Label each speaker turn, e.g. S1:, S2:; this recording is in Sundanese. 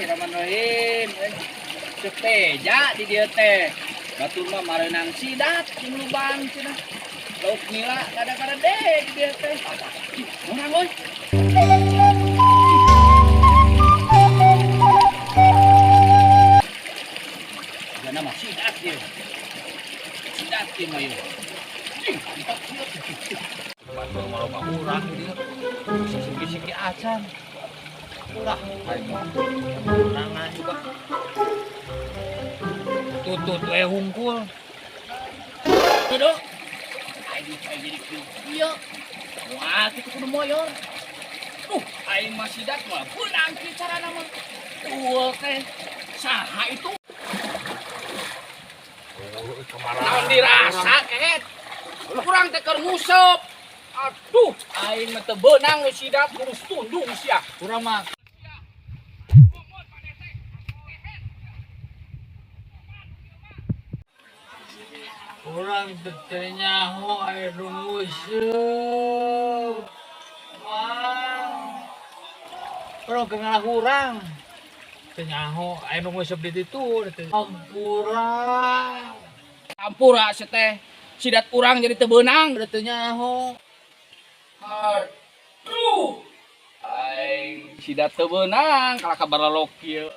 S1: Bismillahirrahmanirrahim. Sepeja di dieu teh. Batur mah mareunang sidat di lubang cenah. Lauk nila kada-kada deh di dieu teh. Ih, urang euy. Jana mah sidat ieu. Sidat ieu mah ieu. Ih, mantap ieu. Batur mah loba urang di dieu. Bisa sigi-sigi acan. Lah, aing mah kurangan juga. Tutut we hungkul. Aduh. Aing aing jadi kieu. Ieu. Wah, kitu kudu moyor. Aing mah sidat mah beunang kieu carana mah. Tuh teh saha itu? Naon dirasa kehet. Kurang teh keur nguseup. Aduh, aing mah teu beunang nu sidat kurus tundung sia.
S2: Urang mah urang teu nyaho aya nu nguseup. Wah. Urang keur ngalah urang. Teu nyaho aya nu nguseup di ditu teh. Ampura.
S1: Ampura sia teh. Sidat urang jadi teu beunang.
S2: Udah teu nyaho.
S1: Aduh. Aing sidat teu beunang kalah kabar lalok kieu.